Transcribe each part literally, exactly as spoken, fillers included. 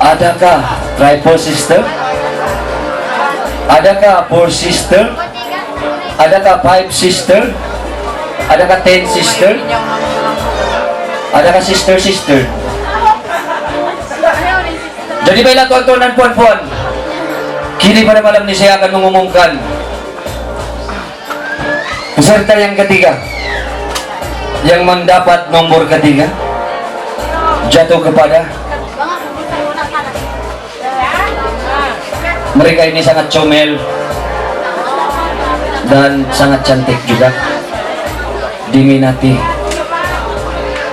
Adakah triple sister? Adakah four sister? Adakah five sister? Adakah ten sister? Adakah sister sister? Jadi, baiklah, tuan-tuan dan puan-puan. Kini pada malam ini saya akan mengumumkan peserta yang ketiga, yang mendapat nombor ketiga, jatuh kepada, mereka ini sangat comel dan sangat cantik juga, diminati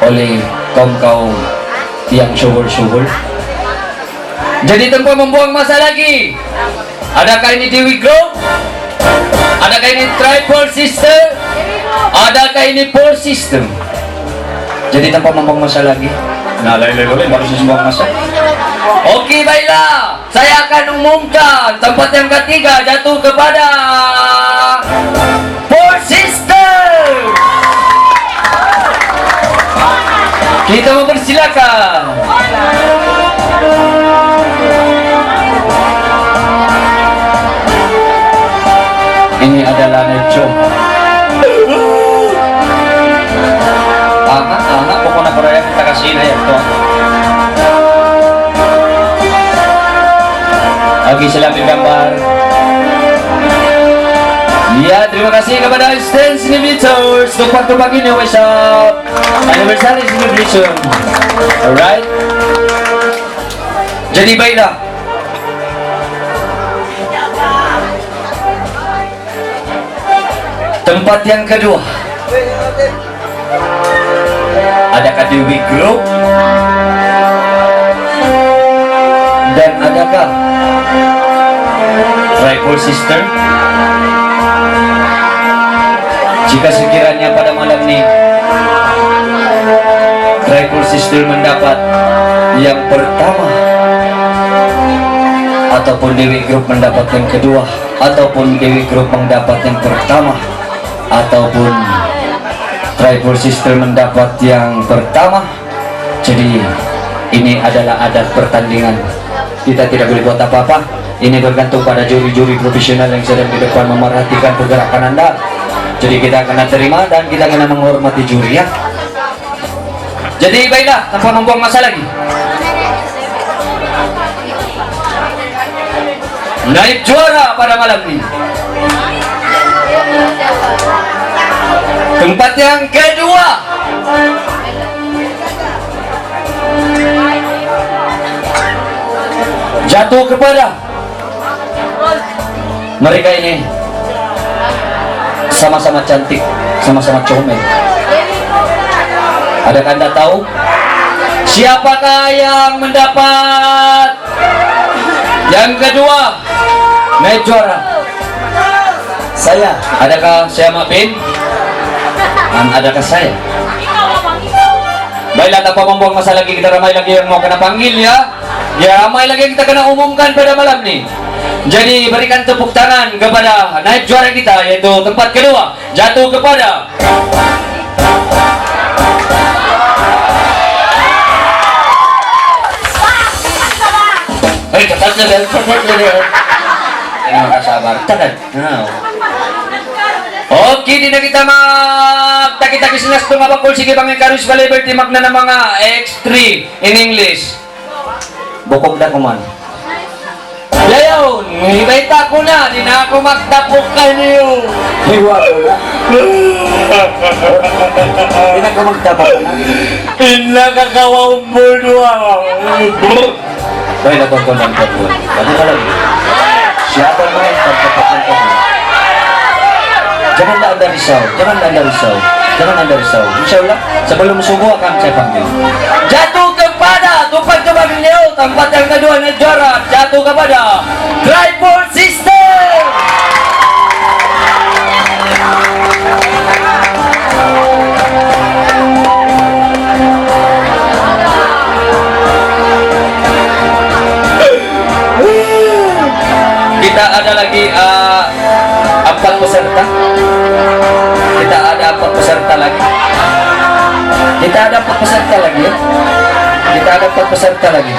oleh kaum-kaum yang syuhur-syuhur. Jadi, tanpa membuang masa lagi, adakah ini Dewi Group? Adakah ini Triple Sister? Adakah ini Four Sister? Jadi, tanpa membuang masa lagi. Nah, lain-lain ulit, baru saya buang masa. Okey, baiklah. Saya akan umumkan tempat yang ketiga jatuh kepada Four Sister. Kita mempersilakan. Ini adalah Neco. Aha, aha, pokoknya para yang kita kasih na yan, tuan. Okey, salamat gambar. Ya, terima kasih kepada Stand Inhibitors, Tupak Tupak ini, what's up? Anniversary celebration. Alright. Jadi, baiklah. Tempat yang kedua. Adakah Dewi Group? Dan adakah Triple Sister? Jika sekiranya pada malam ini Triple Sister mendapat yang pertama, ataupun Dewi Group mendapat yang kedua, ataupun Dewi Group mendapat yang pertama, ataupun Triple Sister mendapat yang pertama. Jadi, ini adalah adat pertandingan. Kita tidak boleh buat apa-apa. Ini bergantung pada juri-juri profesional yang sedang di depan memerhatikan pergerakan anda. Jadi, kita kena terima dan kita kena menghormati juri, ya. Jadi, baiklah, tanpa membuang masa lagi. Naib juara pada malam ini. Tempat yang kedua jatuh kepada mereka ini. Sama-sama cantik, sama-sama comel. Adakah anda tahu siapakah yang mendapat yang kedua, naib juara? Saya. Adakah saya, Mak Bin? Dan adakah saya? Baiklah, tanpa membuang masa lagi, kita ramai lagi yang mau kena panggil, ya. Ya, ramai lagi yang kita kena umumkan pada malam ni. Jadi, berikan tepuk tangan kepada naib juara kita, yaitu tempat kedua. Jatuh kepada. Eh, cepat na, cepat na. Ini makasabar. Tagal. Now. Okay, di' na kita magtaki-taki sin laung, manga bakul. Sige, bang ikaw, Rizal Liberty, magna na manga X three in English. Bukug da kuman. Dayaw, hibayta' ku na, di' na aku magtapuk kaniyu. Hiwa ku na. Di' na aku magtapuk na. Inna kakawa umbul duwa. Baiklah, tuan-tuan dan puan-puan. Tadi malam. Siapa yang main tempat-tempat ini? Janganlah anda risau, janganlah anda risau, jangan anda risau. Insya Allah, sebelum subuh akan saya panggil. Jatuh kepada Tupak Tupak beliau, tempat yang kedua, naib juara, jatuh kepada Triple Sister. Kita ada lagi, ah, empat peserta. Kita ada empat peserta lagi. Kita ada empat peserta lagi, ya. Kita ada empat peserta lagi.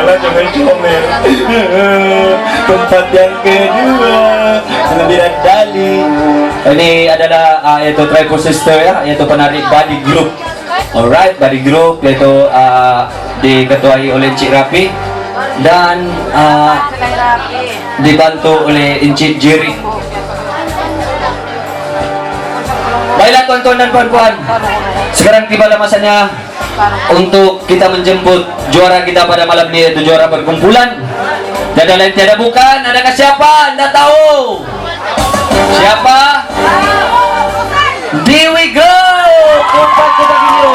Comel-comel. Tempat yang kedua, sembilan kali. Ini adalah, ah, yaitu Triple Sister, ya, yaitu penari body group. Alright, body group, yaitu, ah, diketuai oleh Encik Rapi dan, ah, dibantu oleh Encik Jerry. Baiklah, tuan-tuan dan puan-puan, sekarang tibalah masanya untuk kita menjemput juara kita pada malam ini, yaitu juara berkumpulan. Tiada lain, tiada bukan. Adakah siapa? Anda tahu? Siapa? Dewi Group. Umpat kita video.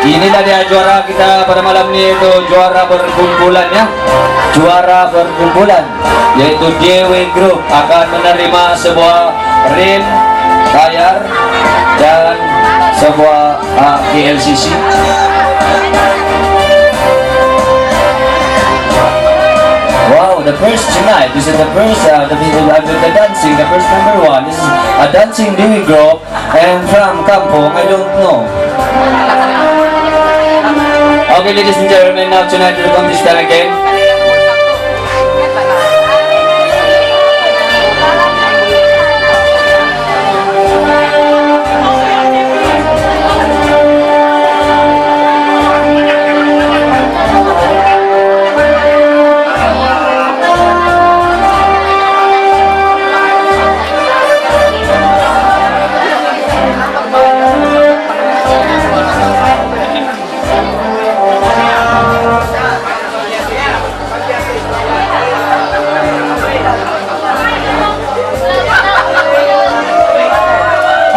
Inilah dia juara kita pada malam ini, yaitu juara berkumpulan, ya. Juara berkumpulan, yaitu Dewi Group, akan menerima sebuah rim, tayar, dan sebuah, ah, K L C C. Wow, the first tonight. This is the first, uh, the, the, the dancing, the first number one. This is a dancing Dewi Group. And from Kampung, I don't know. Okay, ladies and gentlemen, now tonight the contestant again.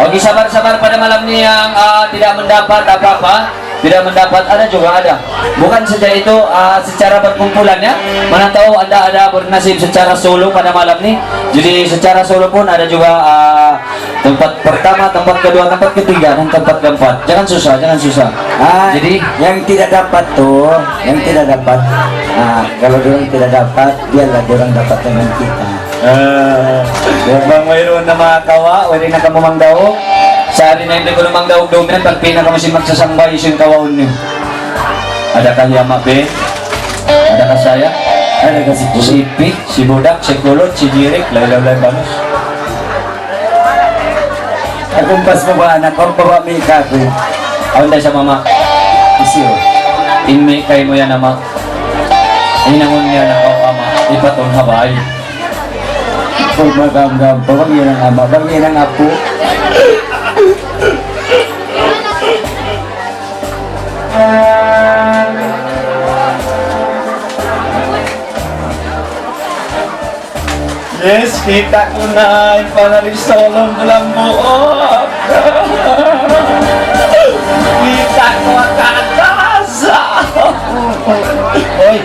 Okay, sabar-sabar pada malam ni yang, ah, tidak mendapat apa-apa. Tidak mendapat, ada juga, ada. Bukan saja itu, ah, secara berkumpulan, ya. Mana tahu anda ada bernasib secara solo pada malam ni. Jadi secara solo pun ada juga, ah, tempat pertama, tempat kedua, tempat ketiga, dan tempat keempat. Jangan susah, jangan susah. Ah, jadi yang tidak dapat tu, yang tidak dapat, ah, kalau dorang tidak dapat, biarlah dorang dapat dengan kita. Ah, bang, wayruun na makakawa', wayruun na kamu mangdaug. Sa' di' na, di' kamu mangdaug-daug na yan, pag pina kamu sin magsasambay sin kawaun niyu. Adakah hi Ama' Ben? Adakah saya? Adakah si Kulot? Si Ipi, si Budak, si Kulot, si Jirik, lain-lain banus. Aku pas mo ba anak ko, baba mi ka ko. Awn da sa mama. Isiyo. In mi kaymu yan, ama. Hinangun niya na kaw, ama. Ipatun ha bay. Pag magamgam pa, bang yan ang ama, bang yan ang apo. Yes, kita' ku na in panalisaw ng bulambuot. Kita' ku ang kaagasa. Oy.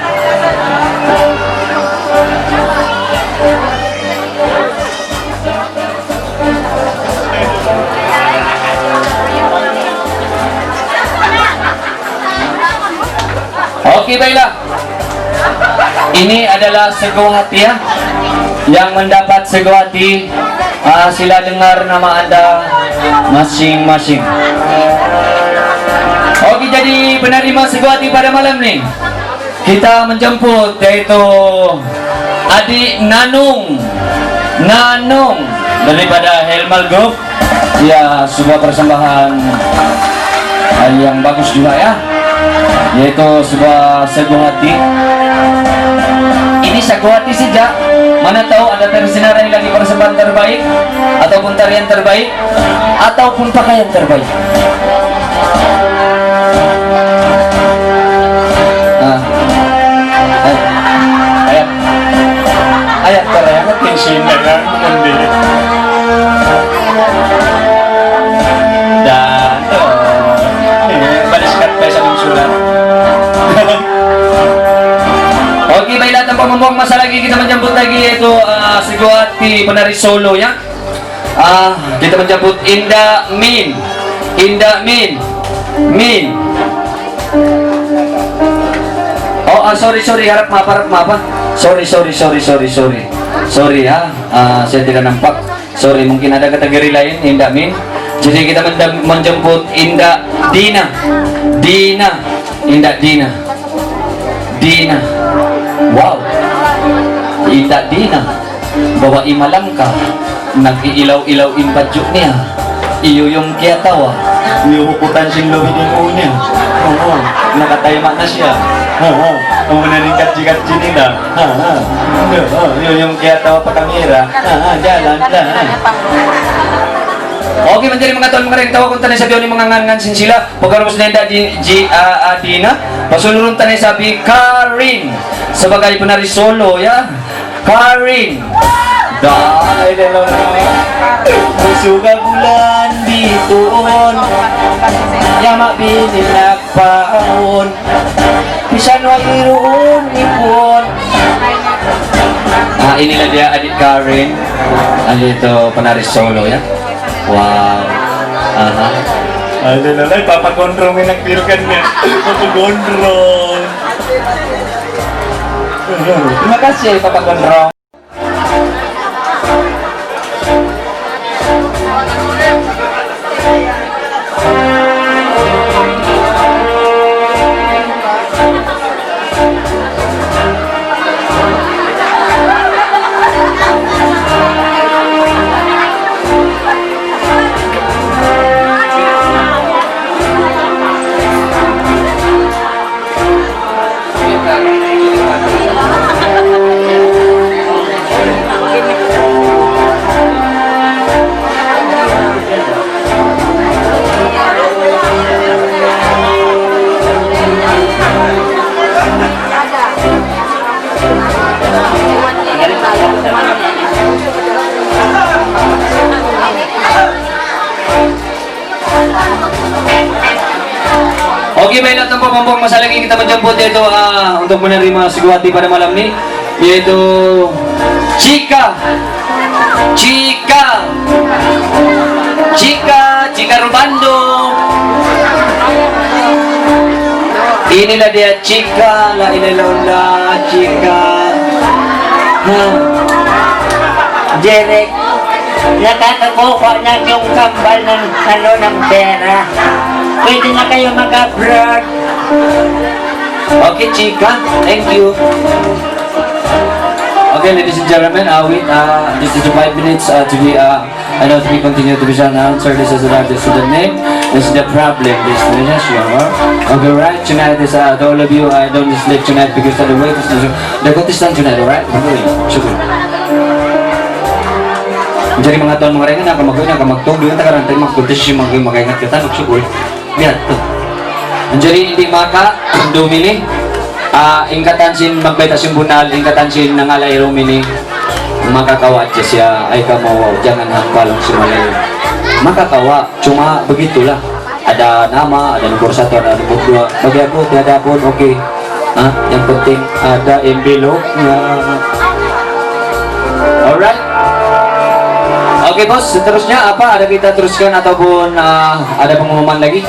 Okay, baiklah. Ini adalah seguhati, ya. Yang mendapat seguhati, ah, sila dengar nama anda masing-masing. Okay, jadi penerima seguhati pada malam ni, kita menjemput yaitu Adik Nanung, Nanung daripada Helmal Group. Ya, sebuah persembahan, ah, yang bagus juga, ya. Yaitu sebuah seguhati. Ini seguhati saja. Mana tahu ada tersinari lagi persembahan terbaik ataupun tarian terbaik ataupun pakaian terbaik. Ah. Ay. Ayat. Ayat ka na yan. Pinsin na yan. Hindi. Dan, oh. Baliskat pa sa sulat. Okay, baiklah, tanpa membuang masa lagi, kita menjemput lagi yaitu, ah, seguhati penari solo, ya. Ah, kita menjemput Inda Min. Inda Min. Min. Oh, ah, sorry, sorry. Harap maaf, harap maaf, ah. Sorry, sorry, sorry, sorry, sorry. Sorry, ha. Ah, saya tidak nampak. Sorry, mungkin ada kategori lain, Inda Min. Jadi kita mendem-, menjemput Inda Dina. Dina. Inda' di' na. Di' na. Wow. Inda' di' na. Babai malangka. Nag-iilaw-ilaw in badju' niya. Iyuyum kiyatawa. Iyuhukutan sin lubi' in ū niya. Oo. Nakatayma' na siya. Oo. Amu na in kadji-kadji nila. Ha, ha. Iyuyum kiyatawa pa kamera. Ha, ha. Jalan, jalan. Okay, manjari manga tuwan, manga dayang, tawagun ta na isab yaun in manga ngan-ngan sin sila. Pag'ubus na in da di, di, ah, ah, di' na. Pasunurun ta na isab hi Karen. Sabagai panari solo, ya. Karen. Dai de lo. Musuga bulan di tuon. Ya mabini na paon. Bisan wayruun ipon. Ah, ini na dia adik Karen. Anu itu, penari solo, ya. Wow. Aha. Anu na, ay, Papa Gondrong in nagpilkan niya. Papa Gondrong. Terima kasih, Papa Gondrong. Okay, baiklah, tanpa membuang masa lagi kita menjemput yaitu, ah, untuk menerima santuwati pada malam ini, yaitu Chika. Chika. Chika, Chika Rubando. Ini na dia Chika, la ilaha illallah, Chika. Ha. Jerek. Nakakakuha na yung kambal ng, ano, ng pera. Pwede na kayo mag-abroad. Okay, Chika. Thank you. Okay, ladies and gentlemen, uh, wait, uh, this is the five minutes, uh, to be, uh, I know we continue to be shown answer. This is the largest student name. This is the problem. This is the issue, huh? Okay, right. Tonight is, uh, to all of you, I don't sleep tonight because of the weight. The contestant tonight, alright? Shukran. Jadi, manga tuwan, manga dayang, na kamagkuy, na kamagtug, di' na tagarantay, magkuntis, si manga, manga ingat kita, magsukul. Biya' tu. Jadi, di' maka, dumini, ah, in katan sin magbayta' sin bunnal, in katan sin nangalay rumini, makakawa' siya, ay kamu, jangan hampa lang si Malay. Makakawa', cuma begitulah. Ada nama, ada nomor satu, ada nomor dua. Bagi aku, tiada pun, okay. Ha? Yang penting ada envelope-nya. Alright. Okay, boss. Seterusnya apa? Ada kita teruskan ataupun, ah, ada pengumuman lagi?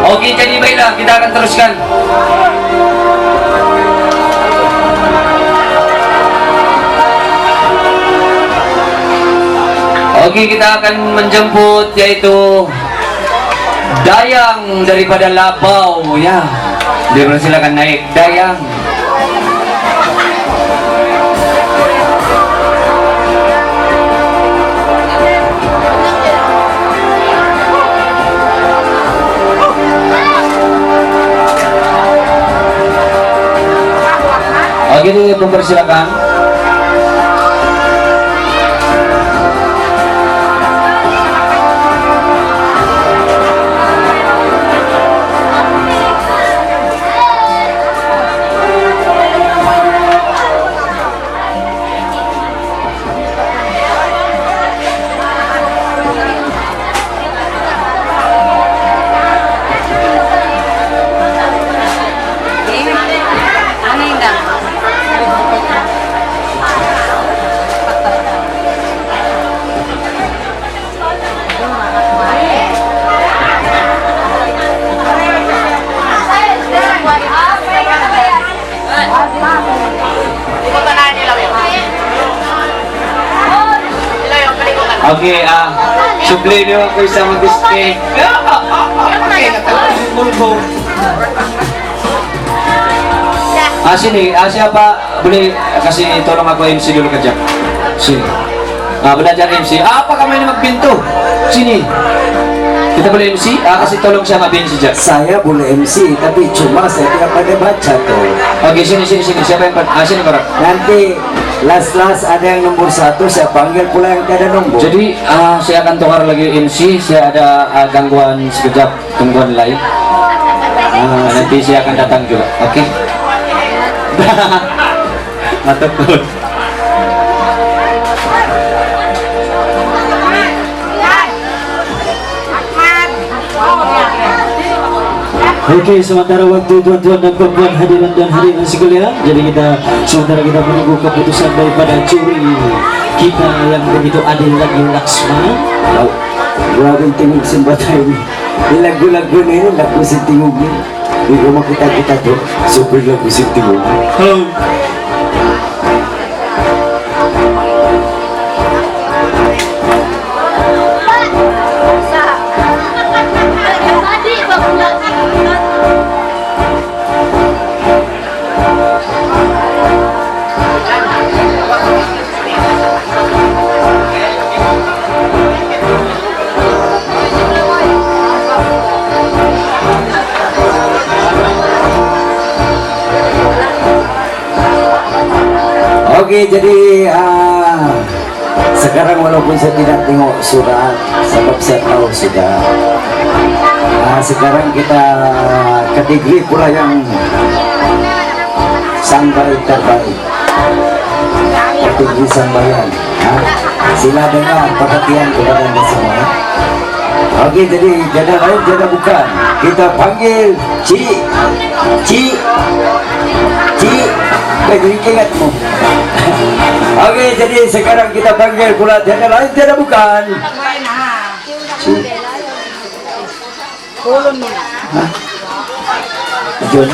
Okay, jadi baiklah, kita akan teruskan. Okay, kita akan menjemput yaitu Dayang daripada Labaw, ya. Dipersilakan naik, Dayang. Jadi, mempersilakan. Okay, ah, sukli niyu aku sa mag-stay. Okay, natapos yung multo. Ah, sini, ah, siya pa, boleh kasi tulung aku M C dulu kajap. Sini. Ah, belajar M C. Ah, apa kamu ini magpinto? Sini. Kita boleh M C? Ah, kasi tulung siya mag-M C dyan. Saya boleh M C, tapi cuma saya tidak pandai baca tuh. Okay, sini, sini, sini. Siapa yang pan-, ah, sini, Barak. Nanti last-last ada yang nomor satu, saya panggil pula yang tiada nombor. Jadi, ah, saya akan tukar lagi M C, saya ada, ah, gangguan sekejap. Tungguan lain. Ah, nanti saya akan datang juga. Okay? Matukod. Okay, sementara waktu tuan-tuan dan puan-puan, hadirin dan hadirat sekalian, jadi kita, sementara kita menunggu keputusan daripada juri kita yang begitu adil dan laksana. Wow. Grabe yung tingog sin bata ini. Laggu-laggu na yun, laggu sin tingog niya. Di' ko makita-kita to. Super laggu sin tingog. Oh. Okay, jadi, ah, sekarang walaupun saya tidak tengok surat, sebab saya tahu sudah. Ah, sekarang kita category pula yang sampai terbaik. Petinggi sambayan. Ha? Sila dengar perhatian kepada anda semua. Okay, jadi tiada lain, tiada bukan. Kita panggil Cik, Cik, Cik. Baik, jadi ingat mu. Okay, jadi sekarang kita panggil pula tiada lain, tiada bukan. Cik. Ha? Jun.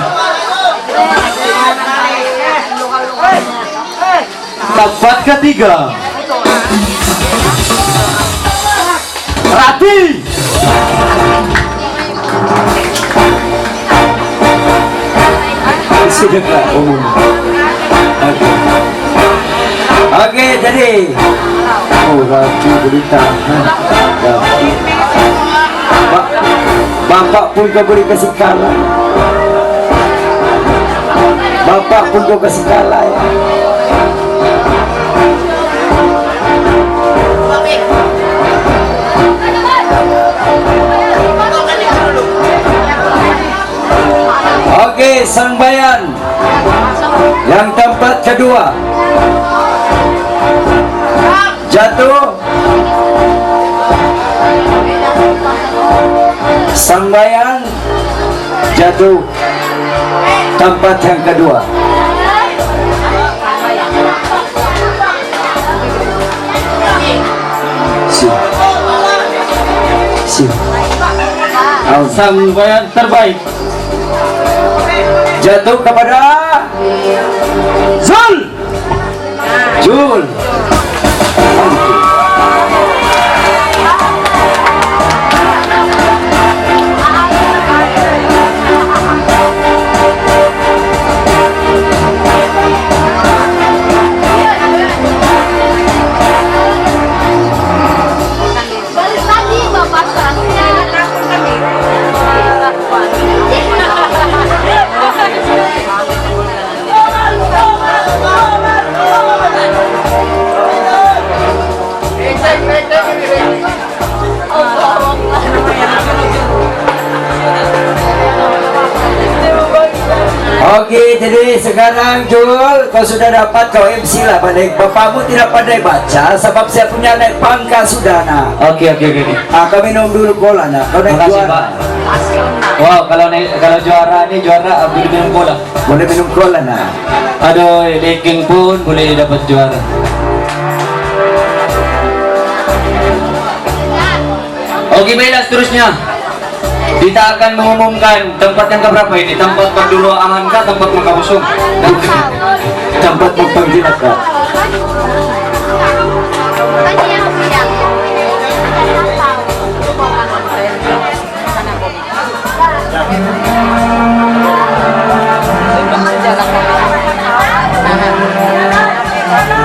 Tempat ketiga. Rati. Sudah ka umum. Okay. Okay, jadi. Oh, Rati berita. Ha? Ba-, bapak pun kau beri kasih kalah. Bapak pun kau kasih kalah, ya. Okay, sambayan. Yang tempat kedua. Jatuh. Sambayan. Jatuh. Tempat yang kedua. Siu. Siu. Sambayan terbaik. Jatuh kepada Zul. Jul. Okey, jadi sekarang Jul, kau sudah dapat, kau M C lah balik. Bapa mu tidak pandai baca, sabab siya punya naik pangkat sudah na. Okey, okey, okey, okey. Ah, kami minum dulu cola na. Kau naik juara. Makasih, Pak. Wow, kalau naik, kalau juara ni juara, ah, boleh minum cola. Boleh minum cola na. Aduh, ranking pun boleh dapat juara. Okey, baiklah, seterusnya. Kita akan mengumumkan tempat yang keberapa ini? Tempat perduaan kah, tempat makabusung? Tempat magpanggilat ka.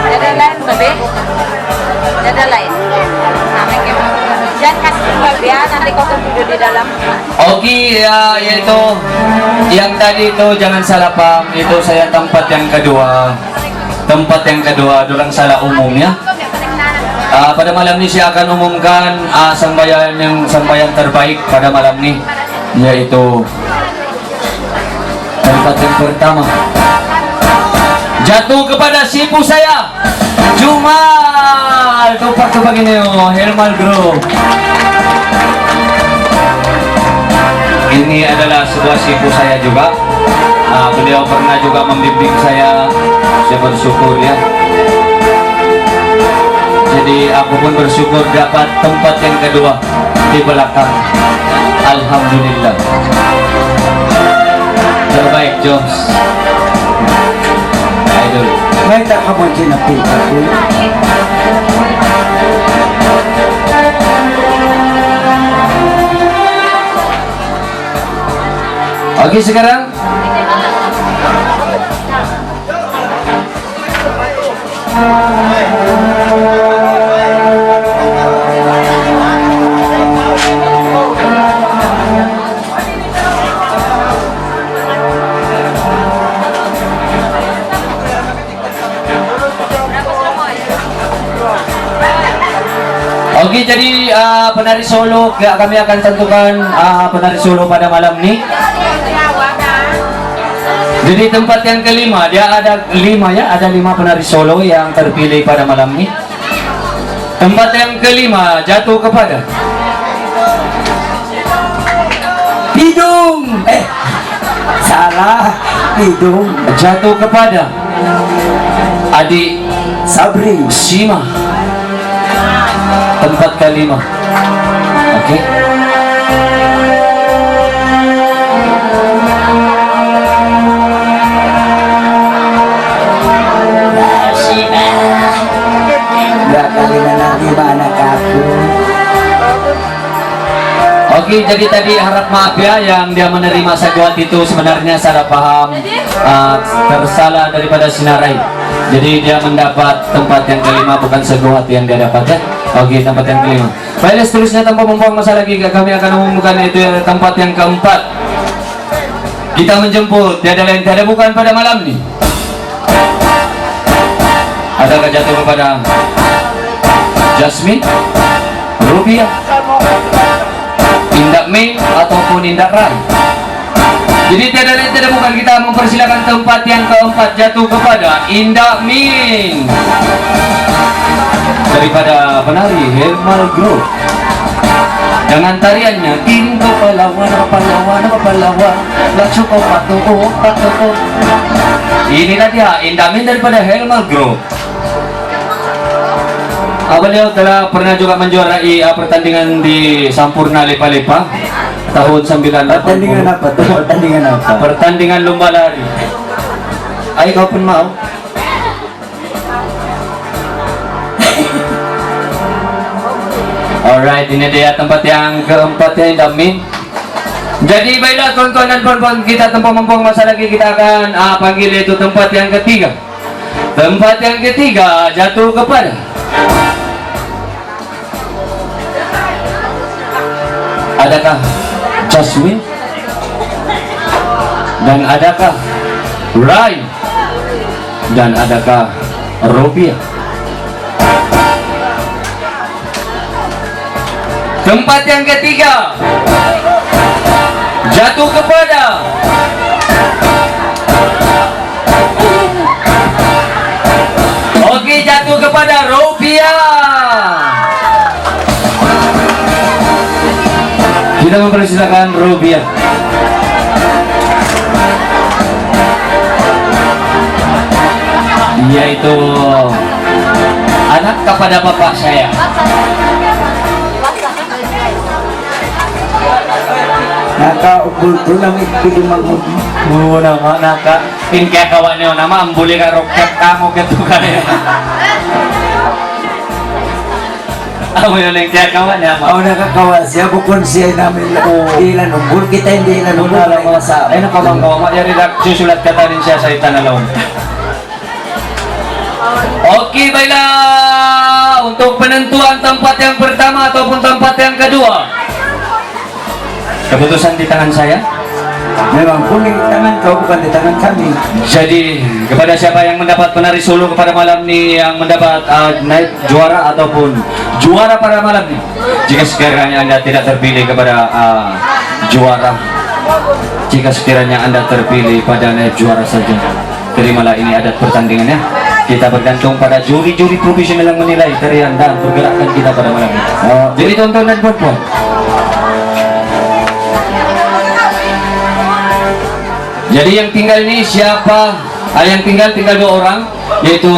Ada lain lebih? Ada lain. Nah, thank you. Jangan kasih tinggal dia, nanti kau tunggu di dalam. Okey, ya, yaitu yang tadi itu jangan salah paham, itu saya tempat yang kedua. Tempat yang kedua, durang salah umum, ya. Ah, pada malam ni saya akan umumkan, ah, sambayan yang, sambayan terbaik pada malam ni, yaitu tempat yang pertama jatuh kepada sipu saya, Jumal. Tupak-tupak ini, oh, Helmal Group. Ini adalah sebuah sipu saya juga. Ah, beliau pernah juga membimbing saya. Saya bersyukur, ya. Jadi, aku pun bersyukur dapat tempat yang kedua di belakang. Alhamdulillah. Terbaik, Joms. Idol. Mayta' kamu jinapin aku? Okey, sekarang. Okey, jadi, ah, penari solo, ya, kami akan tentukan, ah, penari solo pada malam ni. Jadi, tempat yang kelima, dia ada lima, ya, ada lima penari solo yang terpilih pada malam ni. Tempat yang kelima jatuh kepada Pidung. Eh, salah. Pidung. Jatuh kepada Adik Sabri. Sima. Tempat kelima. Okey. Sima. Dua kali na nabi, mana kaku? Okey, jadi tadi harap maaf, ya, yang dia menerima saguhat itu sebenarnya salah paham, ah, tersalah daripada sinarai. Jadi dia mendapat tempat yang kelima, bukan saguhat yang dia dapat, ya. Okey, tempat yang kelima. Baiklah, seterusnya tanpa membuang masa lagi, kami akan umumkan itu, ya, tempat yang keempat. Kita menjemput tiada lain tiada bukan pada malam ni. Adakah jatuh kepada Jasmine, Rubiah, Indah Min, ataupun Indah Rai? Jadi tiada lain tiada bukan, kita mempersilakan tempat yang keempat jatuh kepada Indah Min daripada penari Helmal Group. Dengan tariannya, Ginto Palawan, Palawan, Palawan, Lacu Ko Patuko, Patuko. Inilah dia, Indah Min daripada Helmal Group. Ah, beliau telah pernah juga menjuarai, ah, pertandingan di Sampurna Lepa-Lepa tahun sembilan lapan puluh. Pertandingan apa tu? Pertandingan apa? Pertandingan lumba lari. Ay, kau pun mau? Alright, ini dia tempat yang keempat ya, Indah Min. Jadi, baiklah, tuan-tuan dan puan-puan, kita tanpa membuang masa lagi, kita akan, ah, panggil yaitu tempat yang ketiga. Tempat yang ketiga jatuh kepada Adakah Jasmine? Dan adakah Rai? Dan adakah Rubiah? Tempat yang ketiga jatuh kepada Ada Robia. Kita mempersilakan Robia. Yaitu anak kepada bapak saya. Naka, ubul tu nami pili magmud. Muna nga, naka. In kiyakawa niyu naman, buli ka roket kamo kito kaya. Amu yun in kiyakawa niya, ma. Aw, nakakawa siya, bukun siya namin. Oo. Di ilan umbul, kita hindi ilan umbul. Muna lang, ma. Ay, nakamangkawa, ma. Yari na, susulat ka tanin siya sa itanalaw. Okay, baiklah. Untuk penentuan tempat yang pertama ataupun tempat yang kedua. Keputusan di tangan saya. Memang pun di tangan kau, bukan di tangan kami. Jadi, kepada siapa yang mendapat penari solo kepada malam ni, yang mendapat, ah, naib juara ataupun juara pada malam ni, jika sekiranya anda tidak terpilih kepada, ah, juara, jika sekiranya anda terpilih pada naib juara saja, terimalah ini adat pertandingannya. Kita bergantung pada juri-juri profesional yang menilai tarian dan pergerakan kita pada malam ini. Oh. Jadi, tonton dan buat-buat. Jadi, yang tinggal ini siapa? Ah, yang tinggal, tinggal dua orang, yaitu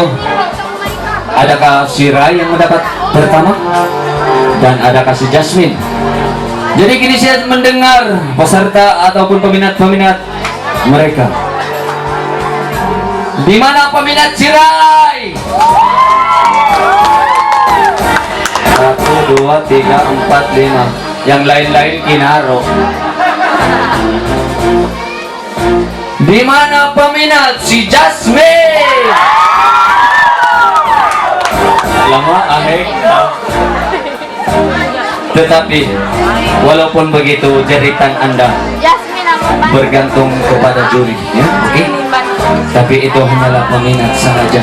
adakah si Rai yang mendapat pertama dan adakah si Jasmine. Jadi, kini saya mendengar peserta ataupun peminat-peminat mereka. Di mana peminat si Rai? Satu, dua, tiga, empat, lima. Yang lain-lain kinaro. Di mana peminat si Jasmine? Alamak, ahek. Tetapi, walaupun begitu, jeritan anda bergantung kepada juri, ya, oke? Tapi itu hanyalah peminat sahaja.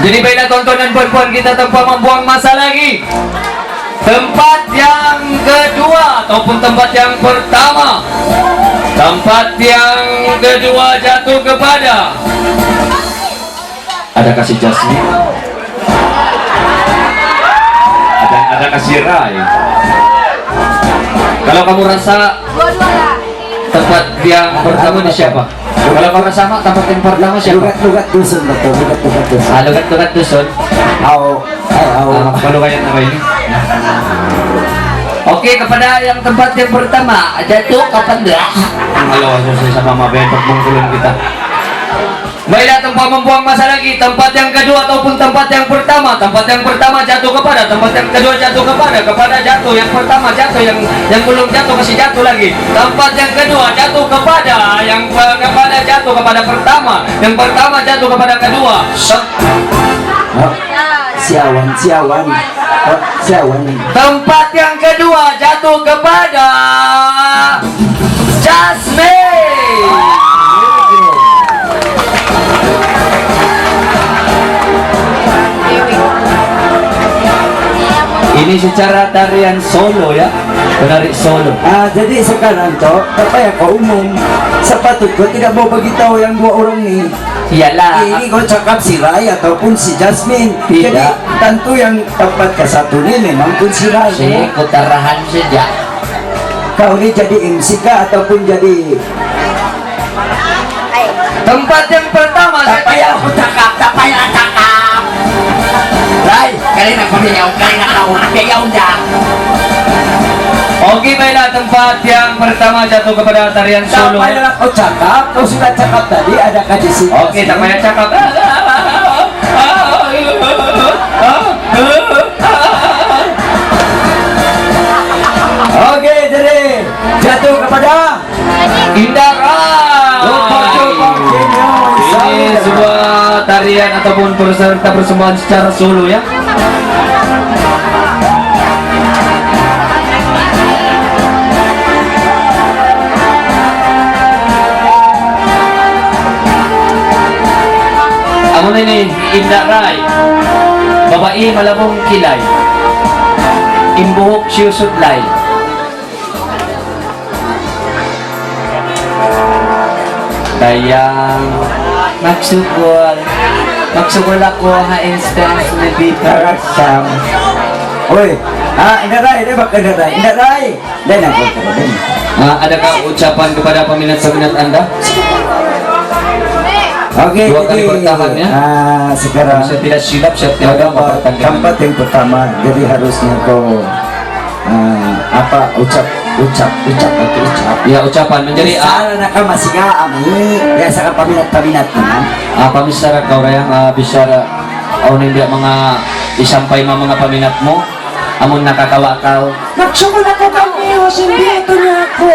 Jadi, baiklah, tonton dan puan-puan, kita tanpa membuang masa lagi. Tempat yang kedua ataupun tempat yang pertama. Tempat yang kedua jatuh kepada, adakah si Jasmine? Ada, adakah si Rai? Kalau kamu rasa tempat yang pertama ni siapa? Kalau kamu rasa, ma, tempat yang pertama siapa? Lugat-lugat Dusun, betul. Lugat-lugat Dusun. Ah, lugat-lugat Dusun. Aw, ay, aw. Ah, kalugayan na ba ini? Okay, kepada yang tempat yang pertama, jatuh kapan dia? Malawas mo sa mama, ben, pagmungkulan kita. Baiklah, tanpa membuang masa lagi, tempat yang kedua ataupun tempat yang pertama, tempat yang pertama jatuh kepada, tempat yang kedua jatuh kepada, kepada jatuh, yang pertama jatuh, yang, yang belum jatuh masih jatuh lagi. Tempat yang kedua jatuh kepada, yang pe-, kepada jatuh kepada pertama, yang pertama jatuh kepada kedua. Sa- Siawan, siawan. Oh, siawan. Tempat yang kedua jatuh kepada Jasmine. Ini secara tarian solo, ya, penari solo. Ah, jadi sekarang tu, apa ya, kaum umum, sepatut ko tidak mau bagi tahu yang dua orang ni. Iyalah. Ini ko cakap si Rai ataupun si Jasmine. Tidak. Jadi, tentu yang tempat ke satu ni memang pun si Rai. Si kutarahan saja. Kau ni jadi M C kah ataupun jadi... Tempat yang pertama, tak payah aku cakap, tak payah cakap. Rai, kali na kami yaw, kali na kau, kaya yaw na. Okay, baiklah, tempat yang pertama jatuh kepada tarian solo. Tak payah aku cakap, kau sudah cakap tadi, ada kaji sini. Okay, tak payah cakap. Okay, jadi jatuh kepada Indah Rai. Ini sebuah tarian ataupun peserta persembahan secara solo, ya. Amu na ini, Indah Rai. Babai malabung kilay. In buhok siyusudlay. Dayang magsukul. Magsukul aku ha instance ni Peter. Karaktam. Uy, ah, indaray, di ba ka indaray? Indaray! Di na ko, di na. Ah, adakah ucapan kepada peminat-peminat anda? Okay, dua kali jadi, bertahan, ya. Ah, sekarang siya tidak silap, siya tidak ada apa-apa, tempat yang pertama, jadi harusnya kau Ah, apa, ucap, ucap, ucap, ucap, ucap. Ya, ucapan manjari, ah, sana na ka masiga, ami, biasa ka paminat-paminat na. Ah, pamisara kaw rayang, ah, bisara, awn in biya' manga isampay ma manga paminat mu, amun nakakawa kaw. Magsukul aku kami, o, sin biya' tu niya aku.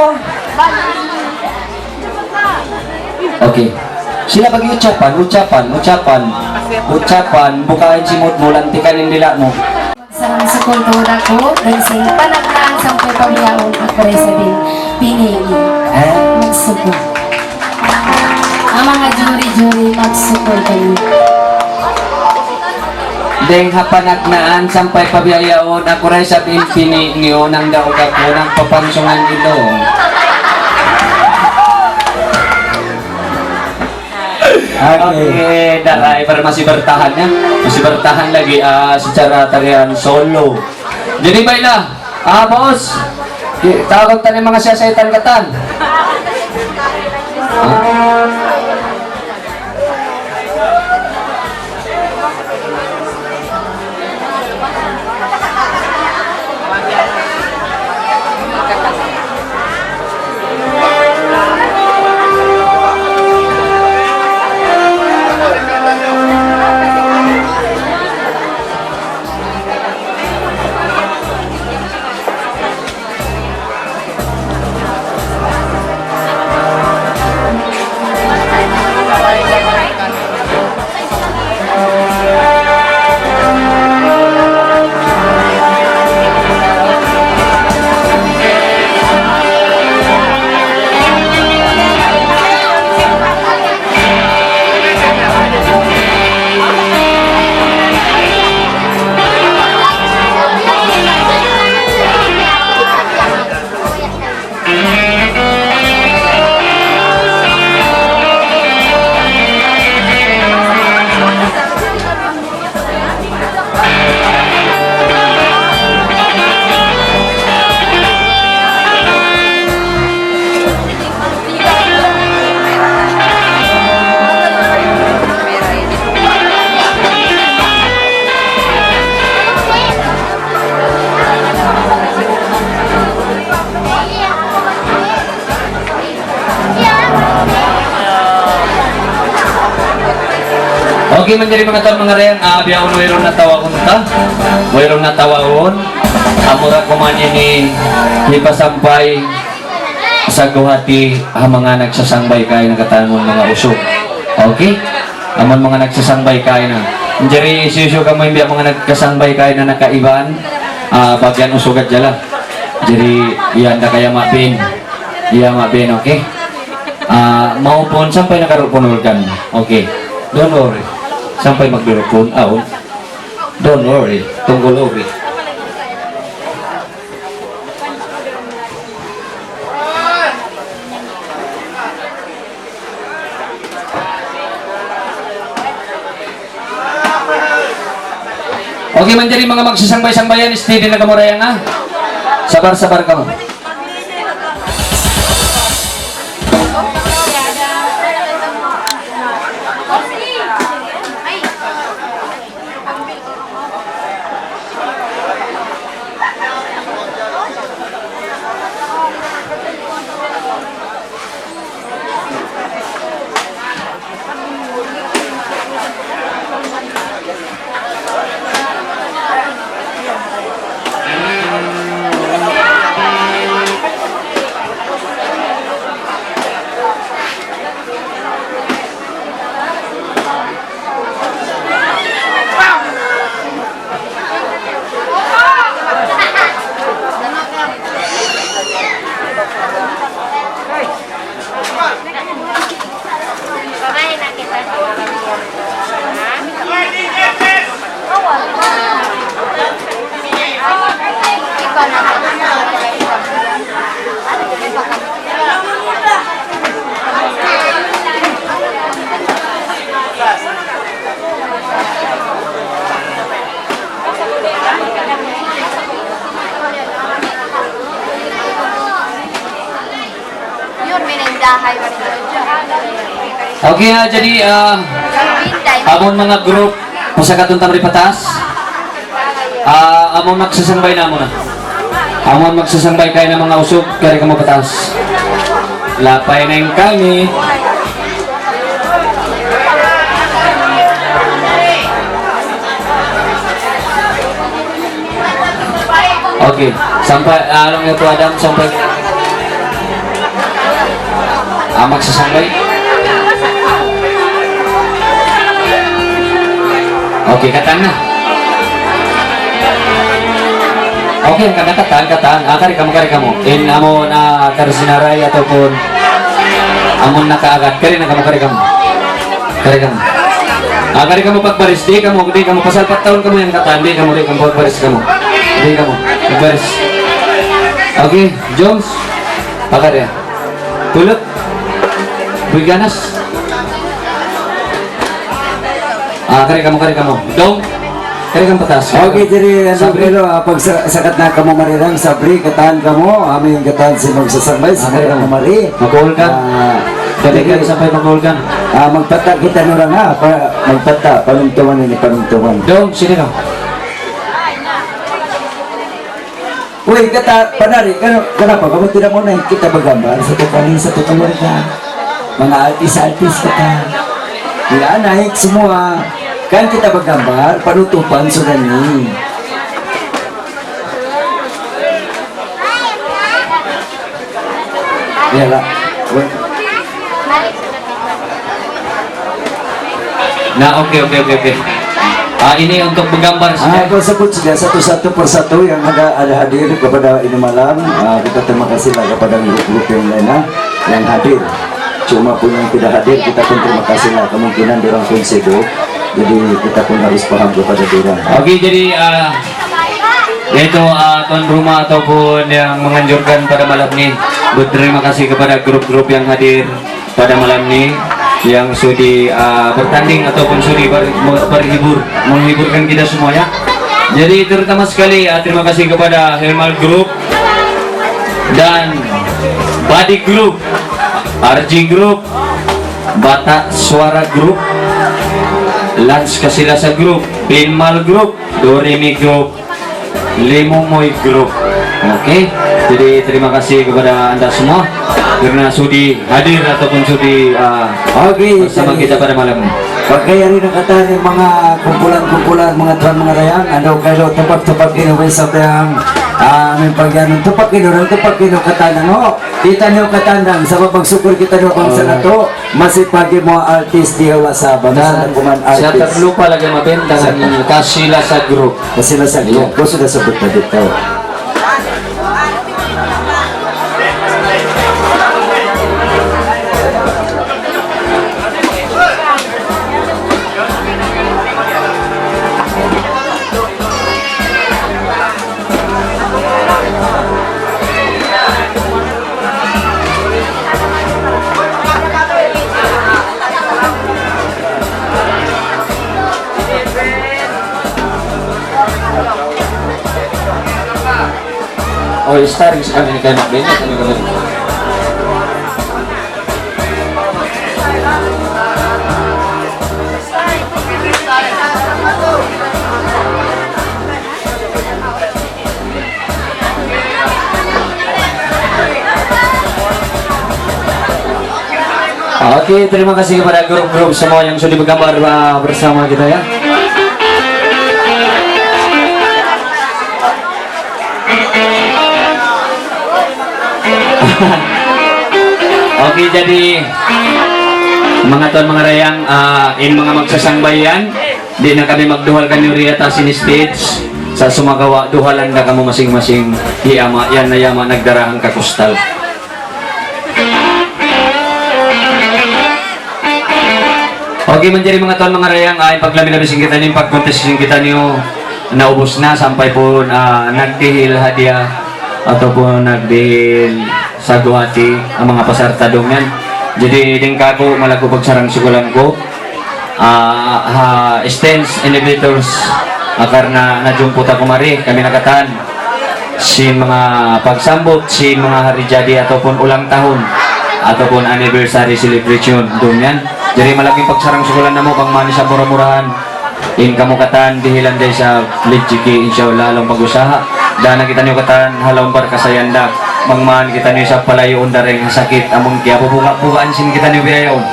Okay. Sila bagi ucapan, ucapan, ucapan. Ucapan, bukain simud mu, lantikan in dila' mu. Salam sukul tuud aku, dayn sin panagnaan sampay pa bihaun aku da isab in pini' niyu. Eh? Magsukul. Ang mga juri-juri, magsukul kami. Dayn ha panagnaan sampay pa bihaun aku da isab in pini' niyu, nangdaug aku, nagpapansungan ilu. Okay. Okay, daray, para masih bertahan, ya. Masih bertahan lagi, ah, secara tarian solo. Jadi, baiklah. Ah, boss. Di, takut tani manga siya saytan katan. Ah. Okay, manjari manga tau, manga rayang, ah, bihaun wayruun na tawagun ta. Wayruun na tawagun. Amura kuman ini hipasampay sa guhati ha manga nagsasangbay kaina katan, amun manga usug. Okay? Amun manga nagsasangbay kaina. Manjari hisiyu-siyu kamu in biya' manga nagkasangbay kaina nakaiban, ah, bagian usug hadja la. Jadi, yan da kaya mapin. Iya, mabin, okay? Ah, maupun sampay nakarupunulkan. Okay. Don't worry. Sampay magdurupun, awn. Don't worry. Tunggul ubi. Okay, manjari manga magsasangbay-sangbayan, steady na kamu rayang, ha? Sabar-sabar kamu. Okay, ah, jadi, ah, amun manga group, pasakatun ta mari pa taas. Ah, amun magsasangbay na muna. Amun magsasangbay kaina manga usug, kari kamu pa taas. Lapay na in kami. Okay. Sampay, ah, laung niyu tu Adam, sampay. Ah, magsasangbay. Okay, katan na. Okay, katan, katan, katan. Ah, kari kamu, kari kamu. In amun, ah, kari sinaray ataupun amun nakaagad. Kari na kamu, kari kamu. Kari kamu. Ah, kari kamu pagbaris, di' kamu, di' kamu, pasal pat tahun kamu yan katan, di' kamu, di' kamu pagbaris kamu. Di' kamu, pagbaris. Okay, Jones. Pakar ya. Pulut. Buy ganas. Ah, kari kamu, kari kamu. Dong. Kari kamu pa taas. Okay, jadi, ano, Sabri? Pero, ah, pag sa-, sakat na kamu marirang, Sabri, katan kamu, amu in katan sin magsasangbay, ah, kari kamu. Mari. Makuhulkan. Ah, balikan jadi, sampay makuhulkan. Ah, magpata kita nurang, ha? Pa-, magpata, panuntungan ini, panuntungan. Dong, sini ka. Uy, kata, panari, kan-, kenapa kamu tidak mau naik kita bergambar satu kali, satu keluarga? Manga artis-artis kita. Ya, naik semua. Kan kita bergambar, penutupan sudah ni. Iyalah. Na, okay, okay, okay, okay. Ah, ini untuk bergambar saja. Ah, tersebut sudah satu-satu persatu yang ada, ada hadir kepada ini malam. Ah, kita terima kasihlah kepada grup-grup yang lain, ah, yang hadir. Cuma pun yang tidak hadir, kita pun terima kasihlah. Kemungkinan dia orang pun sibuk. Jadi, kita pun harus paham kepada dia orang. Okay, jadi, ah, yaitu, ah, tuan rumah ataupun yang menganjurkan pada malam ni, berterima kasih kepada grup-grup yang hadir pada malam ni, yang sudi, ah, bertanding ataupun sudi ber-, berhibur, menghiburkan kita semua, ya. Jadi, terutama sekali, ah, terima kasih kepada Helmal Group dan Badi Group, R G Group, Bata Suara Group, Lans Kasilasa Group, Binmal Group, Doremi Group, Limumoy Group. Okay. Jadi, terima kasih kepada anda semua karena sudi hadir ataupun sudi, ah, okay, bersama jadi kita pada malam ni. Okay, yari na katan in manga kumpulan-kumpulan, manga tuan, manga dayang, anu kalu tupak-tupak ini, way sa yang, ah, amin pagyan, tupak ini, orang tupak ini katan, ano? Kita niyo katan, sabab magsukul kita niyo bangsa natu'. Masi pagi mu artis di Hulasa, bang. Dan sa kuman siya artis. Terlupa lagi mabenta. Siya. Ng Kasilasa Group. Kasilasa Group. Iya. Ko sudah sebut tadi tu. Oh, starring sa kami ni Kenneth Bennett. Ano ba? Okay, terima kasih kepada grup-grup semua yang sudah bergambar, uh, bersama kita, ya. Okay, jadi, manga tuan, manga dayang, ah, in manga magsasangbay yan, di' na kami magduhal kaniyu di ha taas sin stage. Sa' sumagawa', duhalan na kamu masing-masing. Hi ama', yan na hi ama' nagdara hangka kustal. Okay, manjari manga tuan, manga dayang, ah, in paglabi-labi sin kitaniyu, in pag-contest sin kitaniyu, naubus na, sampay pun, ah, nagdihil hadiah ataupun nagdihil sagu hati in manga pasarta dum yan. Jadi, dayn kāku', malaggu' pagsarang-sugulan ku, ah, ha Stens Innovators, ah, karna' najumpu ta ku mari, kami na katan sin manga pagsambut sin manga hari jadi ataupun ulang tahun. ataupun anniversary celebration duun yan. Jari malaggu' in pagsarang-sukulan namu' bang man isab mura-murahan in kamu katan dihilan da isab rijiki, insya Allah, laung pag-usaha. Dayn ha kitaniyu katan ha lawm barkasayan da. Bang man kitaniyu isab palayuun dayn ha sakit, amun kiyabubuga-bugaan sin kitaniyu biya' yaun.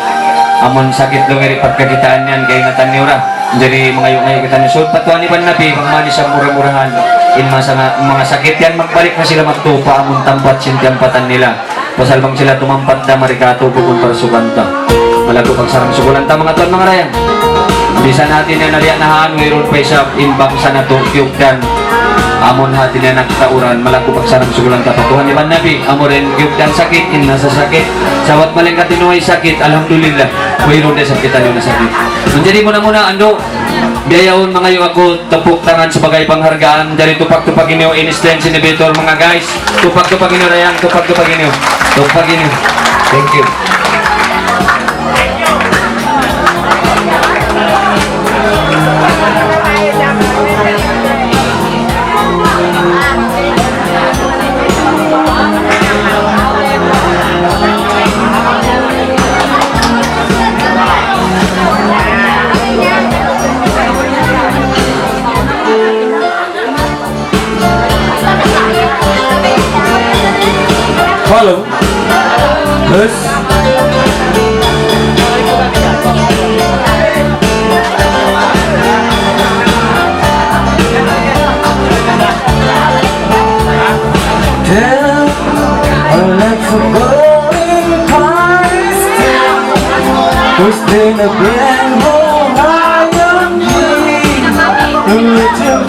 Amun sakit laung iri pagkakitaan yan, kaingatan niyu ra. Jari mangayu'-ngayu' kitaniyu sud pa Tuhan iban Nabi, bang man isab mura-murahan in manga, manga sakit yan magbalik na sila magtupa' amun tampat sin tiyampatan nila. Pasal bang sila tumampat da mari katu' bukun parsukan ta. Malaggu' pagsarang-sukulan ta, manga tuwan, manga dayang. Bisan hati niya na biya' na han, wayruun pa isab in bangsa natu' kiyugdan. Amun hati niya nagtauran, malaggu' pagsarang-sukulan ta pa Tuhan iban Nabi. Amu in kiyugdan sakit, in nasasakit. Sabab malayngkan in way sakit, alhamdulillah. Wayruun da isab kitaniyu nasakit. Manjari muna-muna, andu', biya' yaun mangayu' aku tepuk tangan sebagai penghargaan. Jari tupag-tupagi niyu in stage inhibitor, manga guys. Tupag-tupagi niyu, dayang, tupag-tupagi niyu. Tupagi niyu. Thank you. Hello. Yes. Tell a lot of boring pies. Who's been a grand old lion king? A little